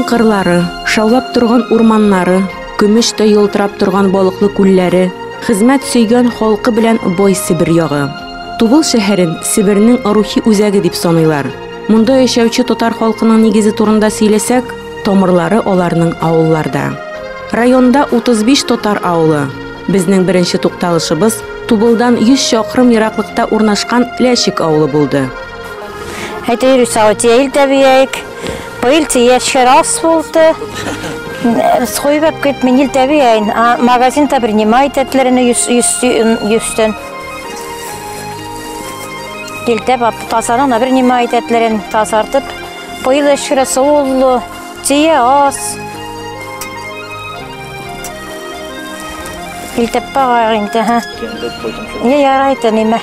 кырлары, шаулап торган урманнары, көмештәй ялтырап торган балыклы күлләре, хезмәт сөйгән халкы белән бай Себер ягы. Тубыл шәһәрен Себернең рухи үзәге дип саныйлар. Монда яшәүче татар халкының нигезе турында сөйләсәк, тамырлары аларның авылларда. Районда 35 татар авылы. Безнең беренче тукталышыбыз Тубылдан 100 чакрым ераклыкта урнашкан Ләчек авылы булды. Әйтә йөрүсә, ил тәбияек. Быел тиешкә рас булды. Схуйбап кит мин ил тәбияйн. Магазин-та принимает әтләрне йөстен. Илтәп тасарың да принимает әтләрен тасартып. Быел эшкә суулы, тия аз. Илтәп багар инде, ха. Не ярайды ниме.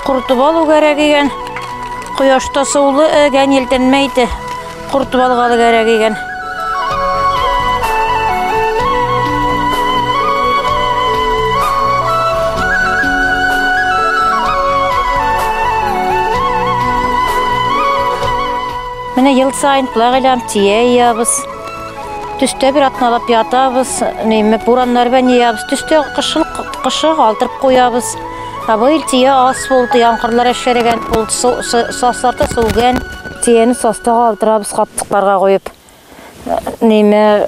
Куртып алу кәрәк икән. Кояшта сулы әгән елтенмәйде. Куртып алгалы кәрәк икән. Менә ел саен плак иләм, тия иябыз. Төстә бер атналап ятабыз, неме бураннар белән иябыз. Төстә кышылык кышы калтырып куябыз. Ә быел тия аз булды, яңгырлар әшәргән булды, сасларда суган. Тияне саста калтырабыз каптыкларга куеп. Неме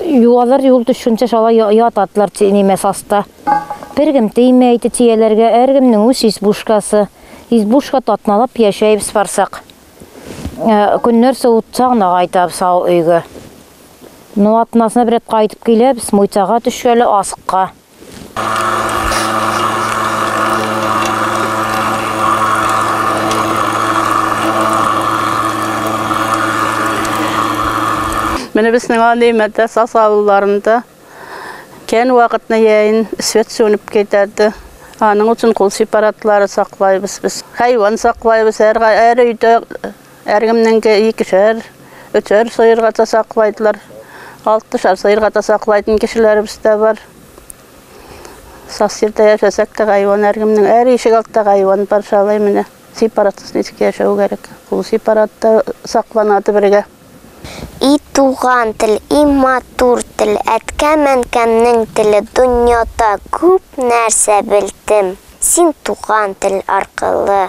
юалар юл төшкәнчә шала ятатлар неме саста. Бер кем тимәйде тияләргә, һәркемнең үз избушкасы. Избушка татналап яшәйбез барсак. Көннәр суытса гына кайтабыз ау өйгә. Ну, атнасына бер рәт кайтып киләбез, муйчага төшкәле асыкка. Менә безнең Алимәдә, Саз авылларында кән вакытны яйын свет сүнеп китәде. Аның өчен кул сепаратлары саклайбыз без. Хайван саклайбыз, һәр өйдә һәркемнеңке икешәр, өчәр сыерга да саклайдылар. Алтышар сыерга да саклайтын кешеләребез дә бар. Саз җирдә яшәсәк тә хайван һәркемнең һәр ишек алтта хайван бар шалай менә. Сепаратсыз ничек яшәү кирәк. Кул сепаратта сакланады бергә. И туган тел, и матур тел, әткәм-әнкәмнең теле, дөньяда күп нәрсә белдем. Син туган тел аркылы.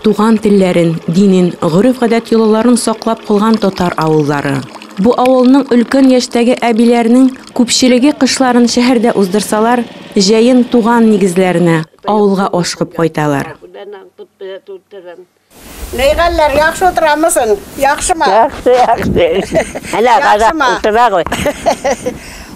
Туган телләрен, динен, гореф-гадәт йолаларын саклап калган татар авыллары. Бу авылның өлкән яшьтәге әбиләренең күпчелеге кышларын шәһәрдә уздырсалар, җәен туган нигезләренә, авылга ашыгып кайталар. Нейгаллар, яхшы утырамысың? Яхшымы? Яхшы, яхшы. Әнә казак утыра ғой.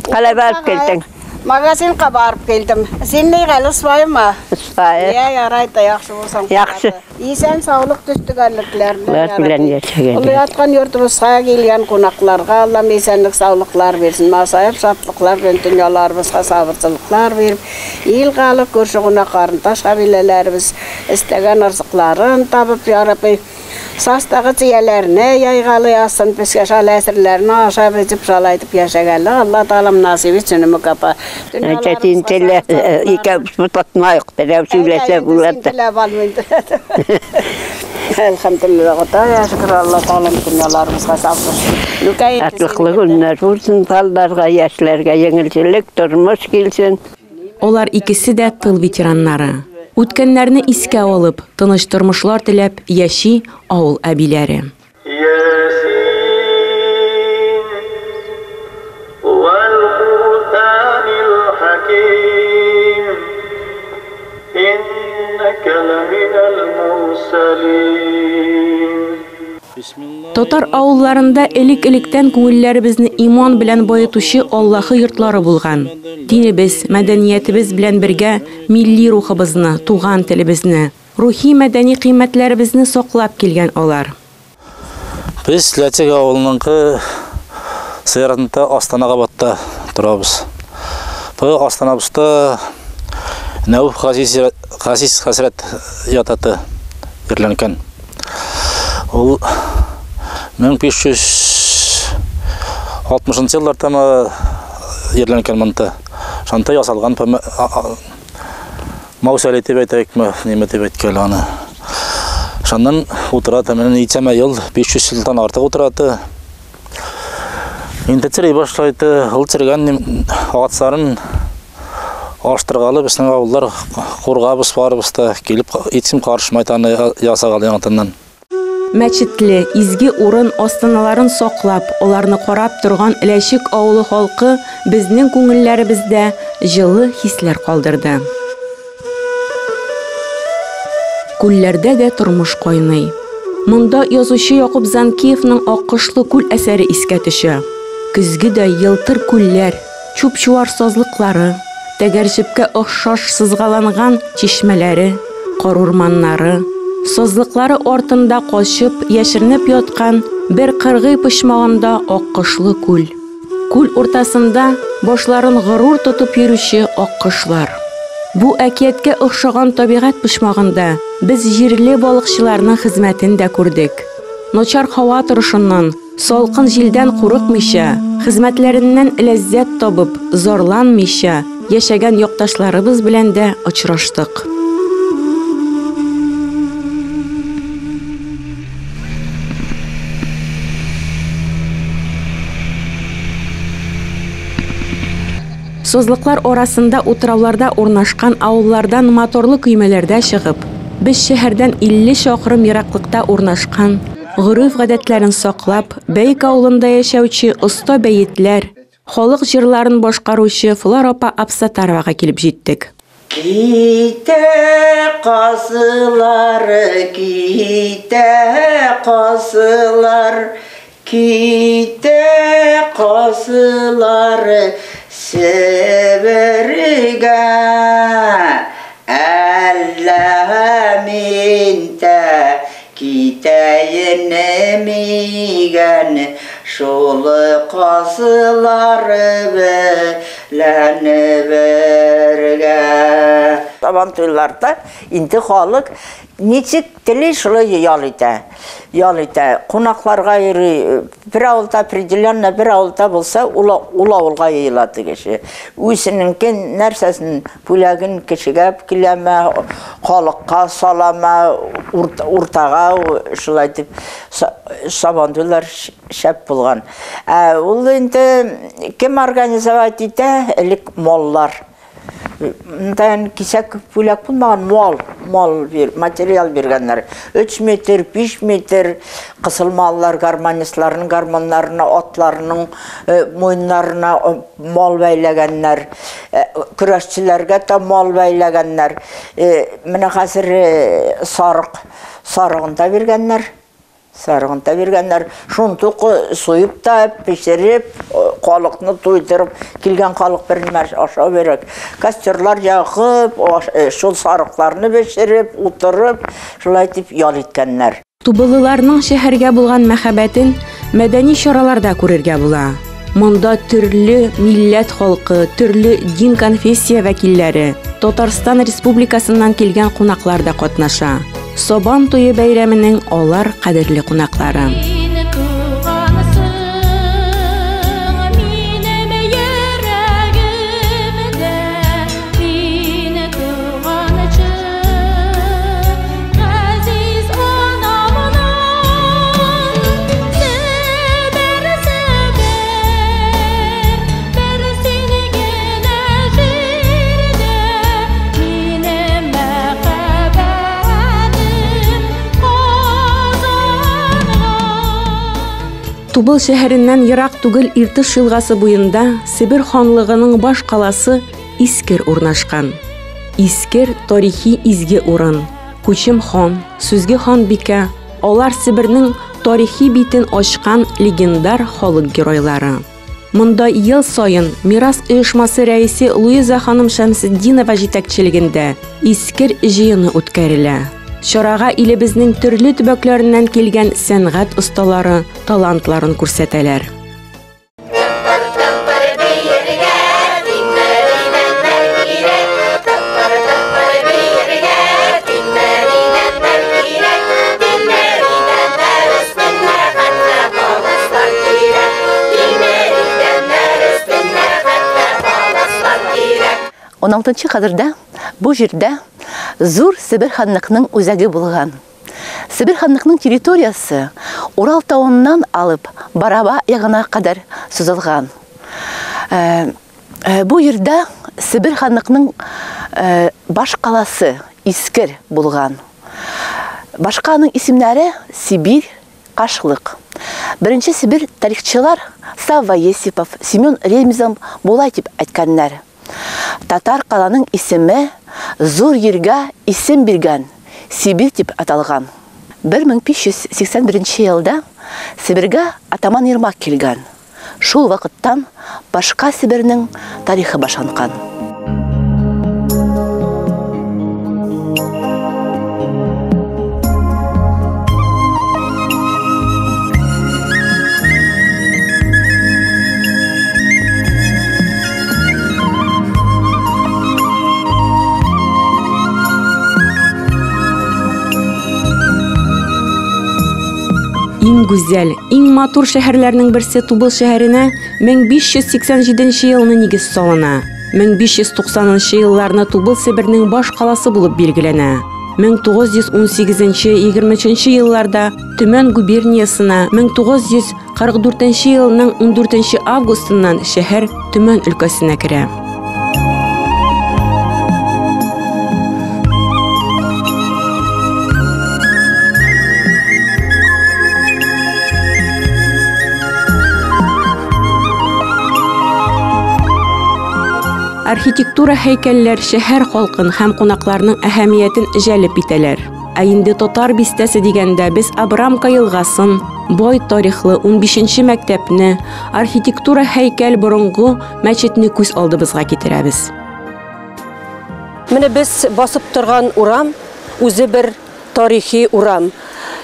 Қалай барып келдің? Магазинга барып келдим. Син нейгал ысбайымы? Ысбай. Я, ярайды, яхшы булсаң. Яхшы. Исән саулык төстүгәнлекләр белән белән яшәгән. Улы яткан йортыбызга килгән кунакларга Аллам исәнлек саулыклар бирсен. Масаеп шатлыклар белән дөньяларыбызга сабырсызлыклар биреп, ил халык күрше кунак карындаш кабиләләребез истәгән ырзыкларын табып, я Рабби, састагы тияләрне яйгалы язсын, безгә шал әсирләрне ашап эчеп шалайтып яшәгәнлек Алла Тәгалам насыйп итсен мукапа. Чәтин теле ике бутатмайык, берәү сөйләсә булады. Әлхәмдүлилләһ, Худая шөкер, Алла Тәгалам дөньяларыбызга сабыр. Атлыклы көннәр булсын, балаларга, яшьләргә җиңелчелек, тормыш килсен. Алар икесе дә тыл ветераннары. Үткәннәрне искә алып, тыныч тормышлар теләп яши авыл әбиләре. Ясин вал Куръанил хаким иннәкә ламинал мурсалин. Татар авылларында элек-электән күңелләребезне иман белән баетучы Аллаһы йортлары булган. Динебез, мәдәниятебез белән бергә милли рухыбызны, туган телебезне, рухи мәдәни кыйммәтләребезне саклап килгән алар. Без Ләтек авылыныңкы зыяратында Астанага батта торабыз. Бу Астанабызда Нәүф Газиз хәзрәт ятаты җирләнгән. Ул 1560 елларда ерләнгән монда. Шунда ясалган мавзолей дип әйтәйекме, ниме дип әйткән аны. Шуннан утыра, менә ничәмә ел, 500 елдан артык утырады. Инде чери башлайды, ул чергән агачларын аштыргалы безнең авыллар кургабыз барыбыз да килеп итсем карышмай аны ясаган яңадан. Мәчетле, изге урын астаналарын саклап, аларны карап торган Ләчек авылы халкы безнең күңелләребездә җылы хисләр калдырды. Күлләрдә дә тормыш кайный. Монда язучы Якуб Занкиевның Аккошлы күл әсәре искә төшә. Көзгедәй елтыр күлләр, чуп-чуар сазлыклары, тәгәрҗепкә охшаш сызгаланган чишмәләре, карурманнары, сазлыклары артында качып, яшеренеп яткан бер кыргый почмагында Аккошлы күл. Күл уртасында башларын горур тотып йөрүче аккошлар. Бу әкияткә охшаган табигать почмагында без җирле балыкчыларның хезмәтен дә күрдек. Начар һава торышыннан, салкын җилдән курыкмыйча, хезмәтләреннән ләззәт табып, зарланмыйча яшәгән якташларыбыз белән дә очраштык. Созлыклар арасында утрауларда урнашкан авыллардан моторлы көймәләрдә чыгып, без шәһәрдән 50 чакрым ераклыкта урнашкан, гореф-гадәтләрен саклап, Бәйек авылында яшәүче оста бәетләр, халык җырларын башкаручы Флора апа Абсатаровага килеп җиттек. Китә казылар, китә казылар, китә казылар Себергә. Әллә мин дә китәен мигән, шул казылар белән бергә. Сабантуйларда инде халык ничек тели шулай ял итә. Ял итә. Кунакларга йөри. Бер авылда определенно бер авылда булса, ул авылга йыела кеше. Үзенеңке нәрсәсен, бүләген кешегә киләме, халыкка салама, уртага шулай дип сабантуйлар шәп булган. Ул инде кем организовать итә? Элек маллар. Мындан кисәк бүләк булмаган, мал материал биргәннәр. 3 метр, 5 метр кысыл маллар гармонистларның гармоннарына, атларының муеннарына мал бәйләгәннәр. Көрәшчеләргә дә мал бәйләгәннәр. Менә хәзер сарыгын да биргәннәр. Сарыгын да биргәннәр. Шунтук суеп та, пешереп, халыкны туйдырып, килгән халык бер нәрсә ашау бирәк. Костерлар ягып, шул сарыкларны пешереп, утырып, шулай дип ял иткәннәр. Тубыллыларның шәһәргә булган мәхәббәтен мәдәни чараларда күрергә була. Монда төрле милләт халкы, төрле дин конфессия вәкилләре, Татарстан Республикасыннан килгән кунаклар да катнаша. Сабан туе бәйрәменең алар кадерле кунаклары. Тубыл шәһәреннән ерак түгел Иртыш елгасы буенда Себер ханлыгының баш каласы Искер урнашкан. Искер тарихи изге урын. Күчем хан, Сүзге ханбикә, алар Себернең тарихи битен ачкан легендар халык геройлары. Монда ел саен Мирас оешмасы рәисе Луиза ханым Шәмсетдинова җитәкчелегендә Искер җыены үткәрелә. Чарага илебезнең төрле төбәкләреннән килгән сәнгать осталары талантларын күрсәтәләр. 16 гасырда бу җирдә зур Себер ханлыкның үзәге булган. Себер ханлыкның территориясе Урал тавыннан алып Бараба ягына кадәр сузылган. Бу җирдә Себер ханлыкның баш каласы Искер булган. Башка аның исемнәре Сибирь, Кашлык. Беренче Себер тарихчылар Савва Есипов, Семен Ремезов болай дип әйткәннәр. Татар каланың исеме зур җиргә исем биргән, Сибирь дип аталган. 1581 елда Себергә атаман Ермак килгән. Шул вакыттан башка Себернең тарихы башланган. Иң гүзәл, иң матур шәһәрләрнең берсе Тубыл шәһәренә 1587 елны нигез салына. 1590 елларны Тубыл Себернең баш каласы булып билгеләнә. 1918-23 елларда Төмән губерниясына 1944 елның 14 августыннан шәһәр Төмән өлкәсенә керә. Архитектура һәйкәлләр шәһәр халкын һәм кунакларның әһәмиятен җәлеп итәләр. Ә инде татар бистәсе дигәндә без Абрамка елгасын, бай тарихлы 15 мәктәпне, архитектура һәйкәл борынгы мәчетне күз алдыбызга китерәбез. Менә без басып торган урам үзе бер тарихи урам.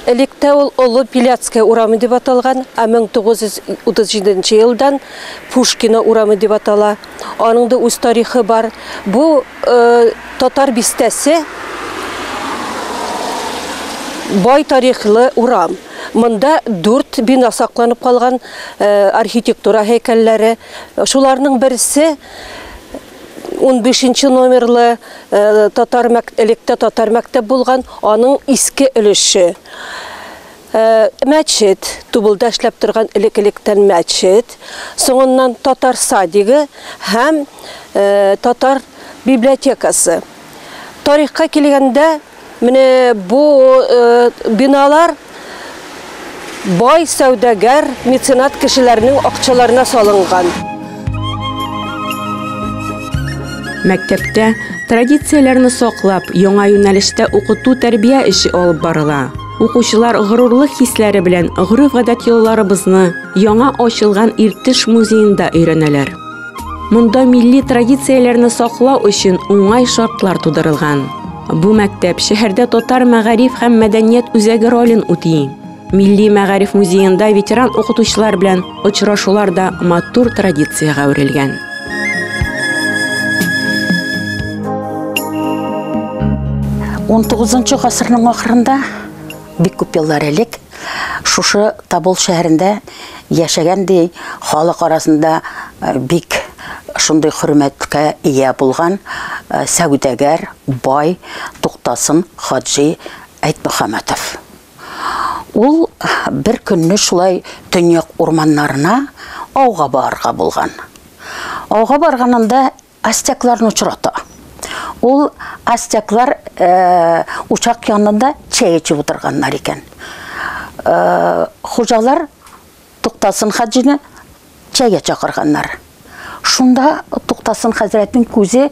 Электә ул Олы Пиляцкая урамы дип аталган, ә 1937 елдан Пушкина урамы дип атала. Аның да үз тарихы бар. Бу татар бистәсе бай тарихлы урам. Монда 4 бина сакланып калган, архитектура һәйкәлләре. Шуларның берсе 15 номерлы татар электә татар мәктәп булган, аның иске өлеше. Мәчет, Тубылда эшләп торган элек-электән мәчет, соңыннан татар садигы һәм татар библиотекасы. Тарихка килгәндә, менә бу биналар бай сәүдәгәр, меценат кешеләрнең акчаларына салынган. Мәктәптә традицияләрне саклап, яңа юнәлештә укыту тәрбия эше алып барыла. Укучылар горурлык хисләре белән гореф-гадәт йолаларыбызны яңа ачылган Иртыш музеенда өйрәнәләр. Монда милли традицияләрне саклау өчен уңай шартлар тудырылган. Бу мәктәп шәһәрдә татар мәгариф һәм мәдәният үзәге ролен үти. Милли мәгариф музеенда ветеран укытучылар белән очрашулар да матур традициягә әверелгән. 19 гасырның ахырында, бик күп еллар элек, шушы Тобол шәһәрендә яшәгән ди, халык арасында бик шундый хөрмәткә ия булган сәүдәгәр, бай Туктасын Хаҗи Әйтмөхәммәтов. Ул бер көнне шулай төньяк урманнарына ауга барырга булган. Ауга барганында остякларны очрата. Ул остяклар учак янында чәй эчеп утырганнар икән. Хуҗалар Туктасын Хаҗины чәйгә чакырганнар. Шунда Туктасын хәзрәтнең күзе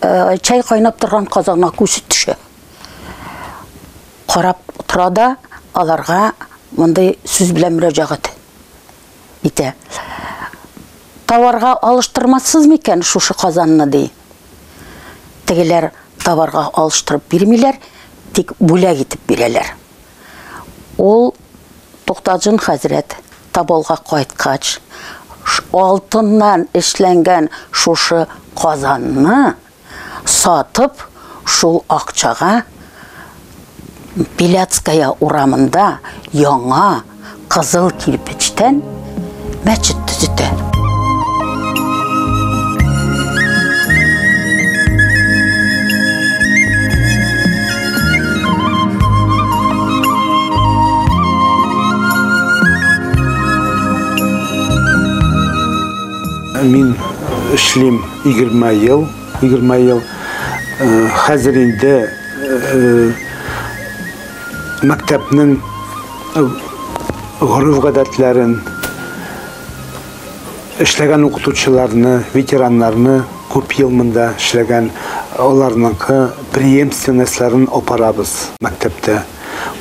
чәй кайнап торган казанга күзе төшә. Карап тора да аларга мондый сүз белән мөрәҗәгать итә. Товарга алыштырмассыз микән шушы казанны, ди. Тегеләр товарга алыштырып бирмиләр, тик бүләк итеп бирәләр. Ул Туктаҗын хәзрәт Тоболга кайткач, алтыннан эшләнгән шушы казанны сатып, шул акчага Пиляцкая урамында яңа кызыл кирпечтән мәчет төзетә. Мин эшлим 20 ел, 20 ел. Хәзер инде мәктәпнең гореф-гадәтләрен, эшләгән укытучыларны, ветераннарны күп ел монда эшләгән, аларныкы преемственностьларын апарабыз мәктәптә.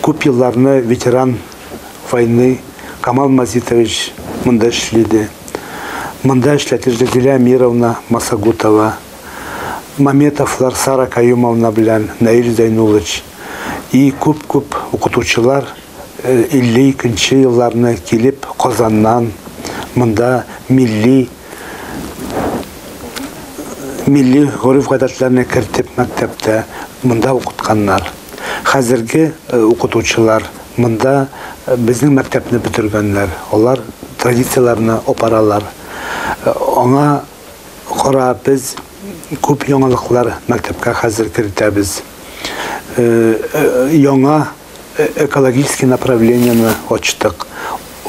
Күп елларны ветеран войны Камал Мазитович монда эшлиде. Монда эшләде Зилә Мировна Масагутова, Маметовлар Сара Каюмовна белән Наиль Зәйнулович и күп-күп укытучылар 52 елларны килеп Казаннан монда милли милли гореф-гадәтләрне кертеп мәктәптә монда укытканнар. Хәзерге укытучылар монда безнең мәктәпне бетергәннәр. Алар традицияләрне апаралар. Аңа кара без күп яңалыклар мәктәпкә хәзер кертәбез. Яңа экологический направлениене ачтык.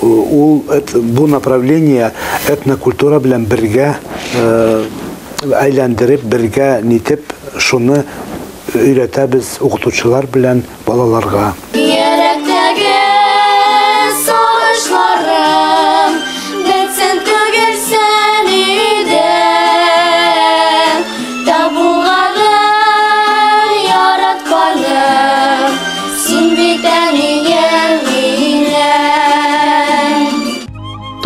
Ул бу направление этнокультура белән бергә әйләндереп, бергә нитеп, шуны өйрәтәбез укытучылар белән балаларга. Йөрәктәге сагышларым бетсен түгелсен иде. Табылганың яратканым, син бит әнием минем.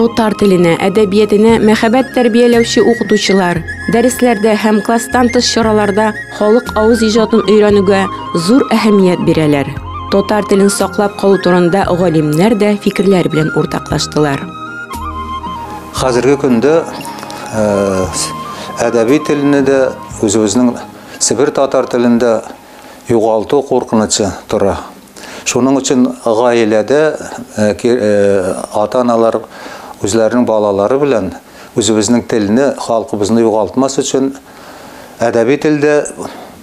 Татар теленә, әдәбиятына мәхәббәт тәрбияләүче укытучылар дәресләрдә һәм класстан тыш чараларда халык авыз иҗатын өйрәнүгә зур әһәмият бирәләр. Татар телен саклап калу турында галимнәр дә фикерләр белән уртаклаштылар. Хәзерге көндә әдәби телне дә үзебезнең Себер татар телендә югалту куркынычы тора. Шуның өчен гаиләдә ата-аналар үзләренең балалары белән үзебезнең телне, халкыбызны югалтмас өчен әдәби телдә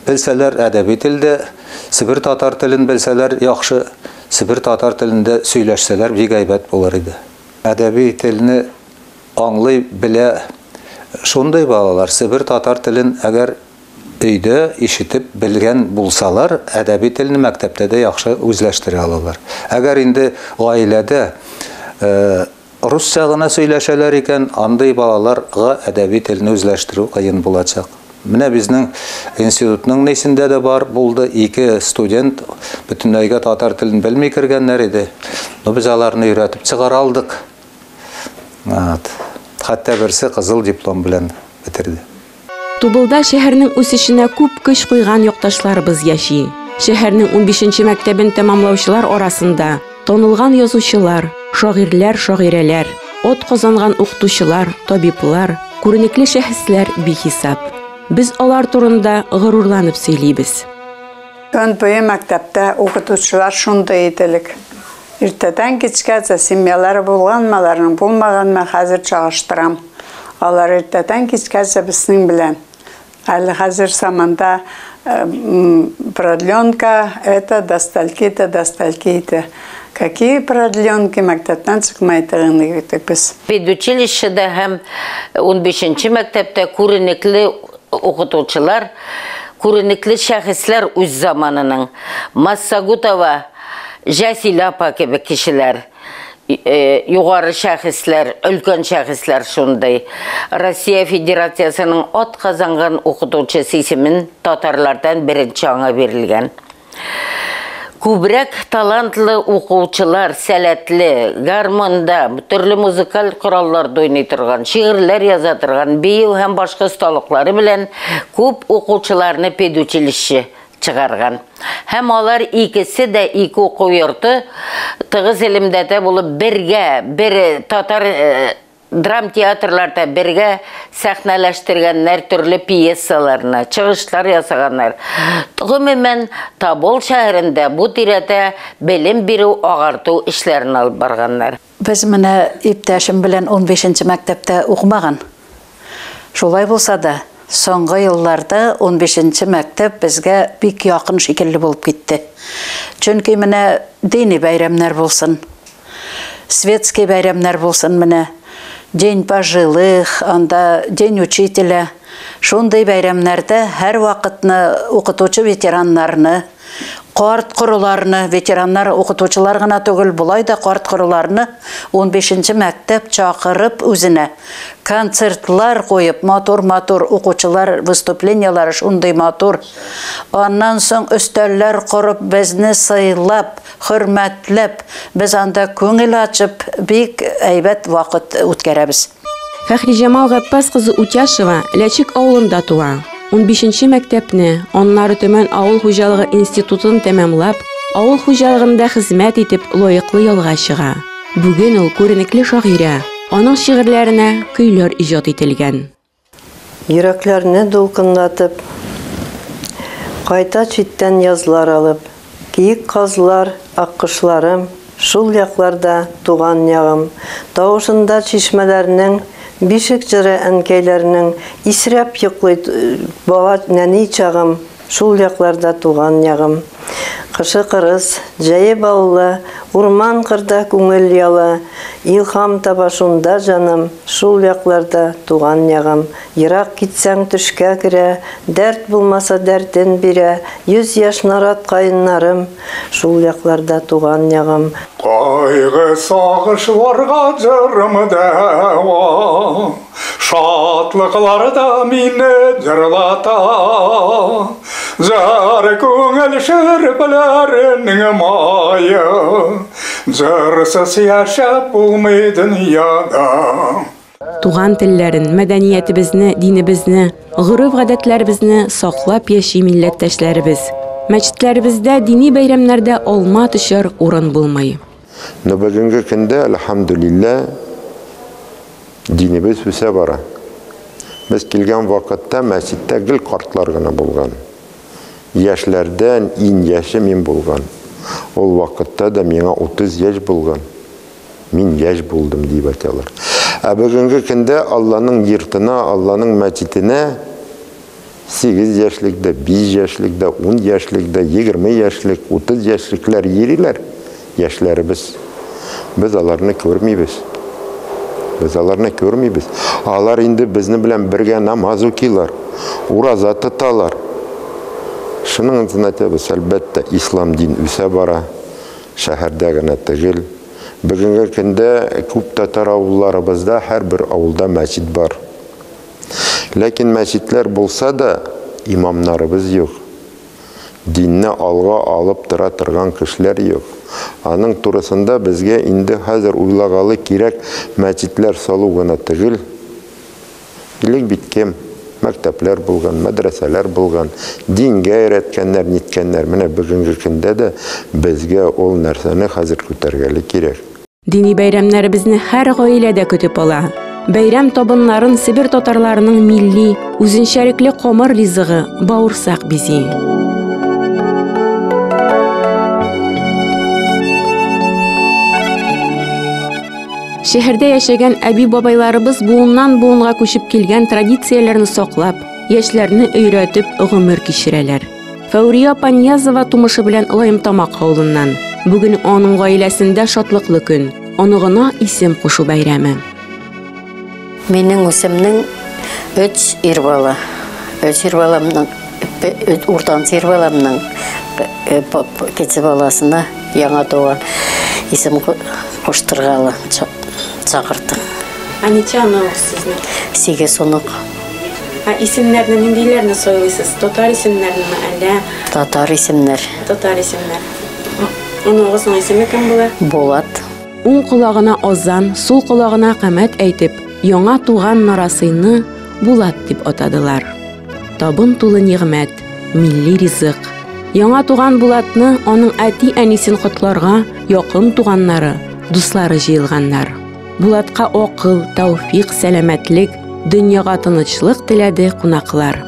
белсәләр, әдәби телдә, Себер татар телен белсәләр, яхшы, Себер татар телендә сөйләшсәләр бик әйбәт булыр иде. Әдәби телне аңлый белә шундый балалар, Себер татар телен әгәр өйдә ишетеп белгән булсалар, әдәби телне мәктәптә дә яхшы үзләштерә алалар. Әгәр инде гаиләдә русча гына сөйләшәләр икән, андый балаларга әдәби телне үзләштерү кыен булачак. Менә безнең институтның несендә дә бар булды, ике студент бөтенләйгә татар телен белми кергәннәр иде. Но без аларны өйрәтеп чыгара алдык. Хәтта берсе кызыл диплом белән бетерде. Тубылда шәһәрнең үсешенә күп көч куйган якташларыбыз яши. Шәһәрнең 15нче мәктәбен тәмамлаучылар арасында танылган язучылар, шагыйрьләр, шагыйрәләр, от казанган укытучылар, табиблар, күренекле шәхесләр бихисап. Без алар турында горурланып сөйлибез. Көн буе мәктәптә укытучылар шундый иделек. Иртәдән кичкәчә семьялары булганмы, аларның булмаганмы, хәзер чагыштырам. Алар иртәдән кичкәчә безнең белән. Әле хәзер заманда продленка это до стальки-то, до стальки-то. Какие продленки мәктәптән чыкмай торган идек без. Педучилищеда һәм 15нче мәктәптә күренекле укытучылар, күренекле шәхесләр үз заманының. Массагутова, Җәсилә апа кебек кешеләр, югары шәхесләр, өлкән шәхесләр шундый. Россия Федерациясенең ат казанган укытучысы исемен татарлардан беренче аңа бирелгән. Күбрәк талантлы укучылар, сәләтле, гармонда, төрле музыкаль коралларда уйный торган, шигырьләр яза торган, бию һәм башка осталыклары белән күп укучыларны педучилище чыгарган. Һәм алар икесе дә ике уку йорты тыгыз элемтәдә булып бергә, бер татар драм театрларда бергә сәхнәләштергәннәр төрле пьесаларны, чыгышлар ясаганнар. Гомумән, Тобол шәһәрендә бу тирәдә белем бирү, агарту эшләрен алып барганнар. Без менә иптәшем белән 15нче мәктәптә укымаган. Шулай булса да, соңгы елларда 15нче мәктәп безгә бик якын шикелле булып китте. Чөнки менә дини бәйрәмнәр булсын, светский бәйрәмнәр булсын менә. День пожилых, анда День учителя. Шундый бәйрәмнәрдә һәрвакытны укытучы ветераннарны, карт корыларны, ветераннар укытучылар гына түгел, болай да карт корыларны 15 мәктәп чакырып үзенә концертлар куеп, матур-матур укучылар выступлениеләре шундый матур. Аннан соң өстәлләр корып, безне сыйлап, хөрмәтләп, без анда күңел ачып, бик әйбәт вакыт үткәрәбез. Фәхриҗамал Гаппас кызы Утяшева Ләчек авылында туа. 15 мәктәпне, аннары Төмән авыл хуҗалыгы институтын тәмамлап, авыл хуҗалыгында хезмәт итеп лаеклы ялга чыга. Бүген ул күренекле шагыйрә, аның шигырьләренә көйләр иҗат ителгән. Йөрәкләрне дулкынлатып, Кайта читтән язлар алып. Киек казлар, аккошларым, Шул якларда туган ягым. Тавышында чишмәләрнең, Бишек җыры әнкәйләрнең, Исрәп йоклый бала нәни чагым, Шул якларда туган ягым. Кышы кырыс, җәе баллы, Урман-кырда күңел ялы, Илһам таба шунда җаным, Шул якларда туган ягым. Ерак китсәң төшкә керә, Дәрт булмаса дәртен бирә, 100 яшь нарат каеннарым, Шул якларда туган ягым. Кайгы сагышларга җырым дәва, Шатлыкларда мине җырлата. Җыр күңел ширпеләренең мае, Җырсыз яшәп булмый дөньяда. Туган телләрен, мәдәниятебезне, динебезне, гореф-гадәтләребезне саклап яши милләттәшләребез. Мәчетләребездә дини бәйрәмнәрдә алма төшәр урын булмый. Но бүгенге көндә, әлхәмдүлилләһ, динебез үсә бара. Без килгән вакытта мәчеттә гел картлар гына булган. Яшьләрдән иң яше мин булган. Ул вакытта да миңа 30 яшь булган. Мин яшь булдым, дип әйтәләр. Ә бүгенге көндә Алланың йортына, Алланың мәчетенә 8 яшьлек дә, 5 яшьлек дә, 10 яшьлек дә, 20 яшьлек, 30 яшьлекләр йөриләр, яшьләребез. Без аларны күрмибез. Без аларны күрмибез. Алар инде безне белән бергә намаз укыйлар, ураза тоталар. Шуның өчен әйтәбез, әлбәттә, ислам дин үсә бара. Шәһәрдә генә түгел. Бүгенге көндә күп татар авылларыбызда һәрбер авылда мәчет бар. Ләкин мәчетләр булса да, имамнарыбыз юк. Динне алга алып тора торган кешеләр юк. Аның турысында безгә инде хәзер уйлагалы кирәк, мәчетләр салу гына түгел. Элек бит кем? Мәктәпләр булган, мәдрәсәләр булган, дингә өйрәткәннәр, ниткәннәр. Менә бүгенге көндә дә безгә ул нәрсәне хәзер күтәргәле кирәк. Дини бәйрәмнәребезне һәр гаилә дә көтеп ала. Бәйрәм табыннарын Себер татарларының милли, үзенчәлекле камыр ризыгы бавырсак бизи. Шәһәрдә яшәгән әби-бабайларыбыз буыннан-буынга күчеп килгән традицияләрне саклап, яшьләрне өйрәтеп гомер кичерәләр. Фәүрия апа Ниязова тумышы белән Лаемтамак авылыннан. Бүген аның гаиләсендә шатлыклы көн, оныгына исем кушу бәйрәме. Минем үземнең өч ир бала. Өч ир баламның, уртанчы ир баламның кече баласына яңа туган исем куштыргалы чакырдым. Ә ничә оныгыз сезнең? 8 онык. Ә исемнәрне ниндиләрне сайлыйсыз? Татар исемнәрнеме әллә? Татар исемнәр. Татар исемнәр. Оныгызның исеме кем була? Булат. Уң колагына азан, сул колагына камәт әйтеп, яңа туган нарасыйны Булат дип атадылар. Табын тулы нигъмәт, милли ризык. Яңа туган Булатны, аның әти-әнисен котларга якын туганнары, дуслары җыелганнар. Булатка акыл, тәүфик, сәламәтлек, дөньяга тынычлык теләде кунаклар.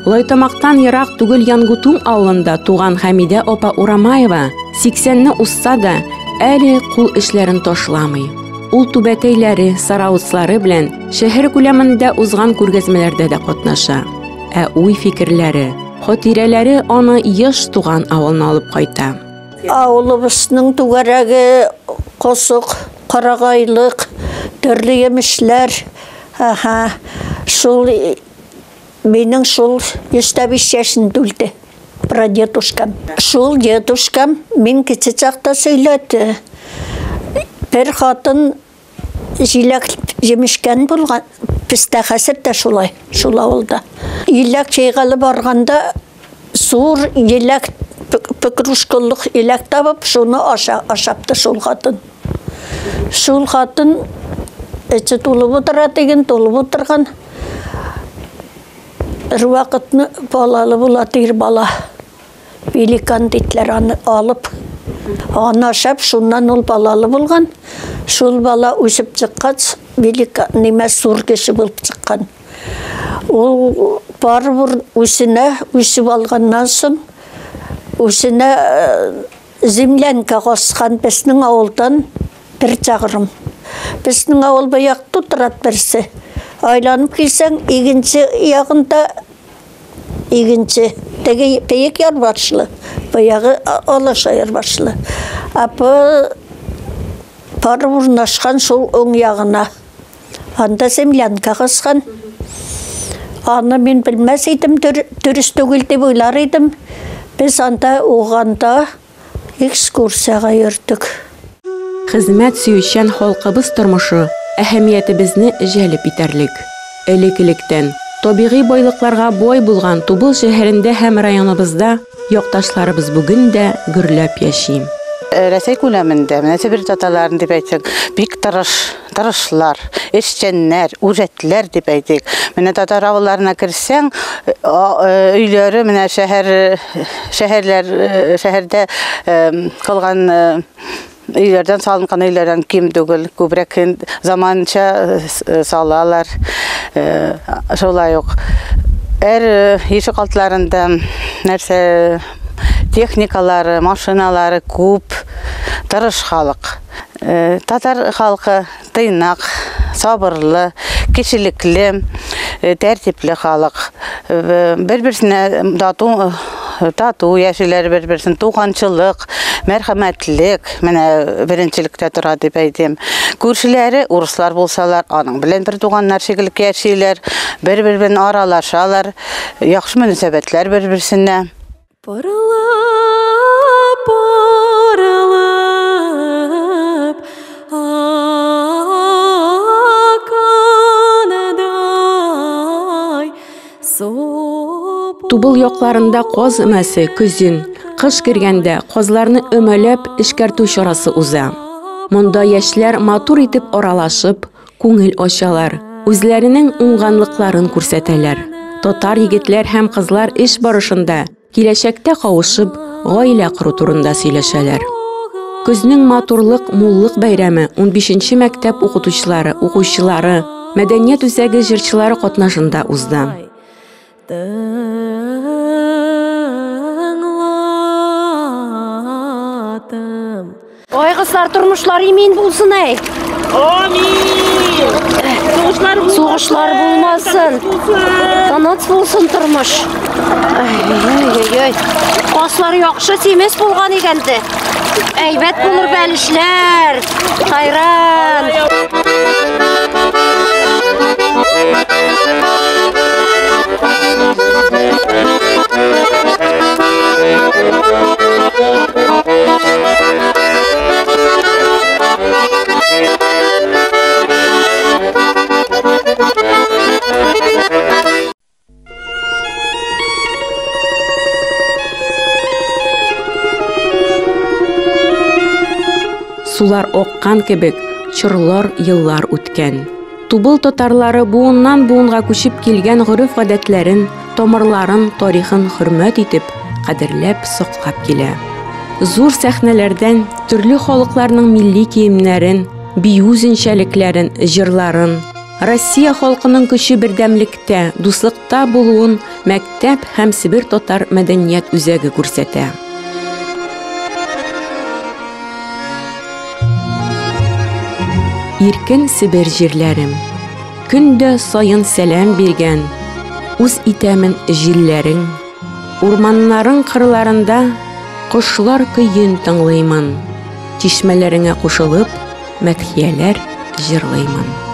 Лайтамактан ерак түгел Янгутум авылында туган Хәмидә апа Урамаева 80-не узса да, әле кул эшләрен ташламый. Ул түбәтәйләре, сарауслары белән шәһәр күләмендә узган күргәзмәләрдә дә катнаша. Ә уй-фикерләре, хатирәләре аны еш туган авылына алып кайта. Авылыбызның түгәрәге Косык, Карагайлык, Төрле емешләр. Аха. Шул минең шул 105 яшендә үлде. Прадедушкам. Шул дедушкам мин кече чакта сөйләде. Бер хатын җиләк җимешкән булган. Бездә хәзер дә шулай, шул авылда. Иләк чәйгәле барганда зур еләк пекрушкалык иләк табып, шуны аша, ашапты шул хатын. Шул хатын эче тулып утыра дигән, тулып утырган. Бер вакытны балалы була тир бала. Великан дитләр аны алып. Аны ашап, шуннан ул балалы булган. Шул бала үсеп чыккач, великан нимә зур кеше булып чыккан. Ул барыбер үзенә үсеп алганнан соң үзенә землянка каскан безнең авылдан бер чакрым. Безнең авыл бу якта утыра берсе. Айланып килсәң, икенче ягында икенче теге бейек ярбашлы, баягы алаша ярбашлы. Апы барып урнашкан шул уң ягына. Анда землянка каскан. Аны мин белмәс идем, дөрес түгел дип уйлар идем. Без анда уганда экскурсиягә йөрдек. Хезмәт сөючән халкыбыз тормышы әһәмиятебезне җәлеп итәрлек. Элек-электән табигый байлыкларга бай булган Тубыл шәһәрендә һәм районыбызда якташларыбыз бүген дә гөрләп яши. Рәсәй күләмендә, менә Себер татарларын дип әйтсәк, бик тырыш, тырышлар, эшчәннәр, үҗәтләр дип әйтик. Менә татар авылларына керсәң, өйләре менә шәһәр, шәһәрләр, шәһәрдә калган өйләрдән салынган өйләрдән ким түгел, күбрәк заманча салалар. Шулай ук әр ишек алтларында нәрсә техникалары, машиналары күп, тырыш халык. Татар халкы тыйнак, сабырлы, кешелекле, тәртипле халык. Бер-берсенә тату, тату яшиләр, бер-берсен туганчылык, мәрхәмәтлек менә беренчелектә тора дип әйтим. Күршеләре урыслар булсалар, аның белән бер туганнар шикелле яшиләр, бер-бер белән аралашалар, яхшы мөнәсәбәтләр бер-берсенә. Борылып, борылып, аккандай су. Тубыл якларында каз өмәсе көзен, кыш кергәндә казларны өмәләп эшкәртү чарасы уза. Монда яшьләр матур итеп аралашып, күңел ачалар, үзләренең уңганлыкларын күрсәтәләр. Татар егетләр һәм кызлар эш барышында киләчәктә кавышып, гаилә кору турында сөйләшәләр. Көзнең матурлык, муллык бәйрәме 15нче мәктәп укытучылары, укучылары, мәдәният үзәге җырчылары катнашында узды. Тыңлатым. Ой, кызлар, тормышлар имин булсын, әй. Амин. Сугышлар булмасын. Сугышлар булмасын. Тыныч булсын тормыш. Ай-яй-яй. Аслар яхшы симез булган икән дә. Әйбәт булыр бәлешләр. Хайран. Сулар аккан кебек, чорлар, еллар үткән. Тубыл татарлары буыннан буынга күчеп килгән гореф-гадәтләрен, тамырларын, тарихын хөрмәт итеп, кадерләп, саклап килә. Зур сәхнәләрдән төрле халыкларның милли киемнәрен, бию үзенчәлекләрен, җырларын, Россия халкының көче бердәмлектә, дуслыкта булуын мәктәп һәм Себер татар мәдәният үзәге күрсәтә. Иркен Себер җирләрем, көн дә саен сәлам биргән, үз итәмен җилләрең. Урманнарың кырларында кошлар көен тыңлыймын, чишмәләреңә кушылып, мәдхияләр җырлыймын.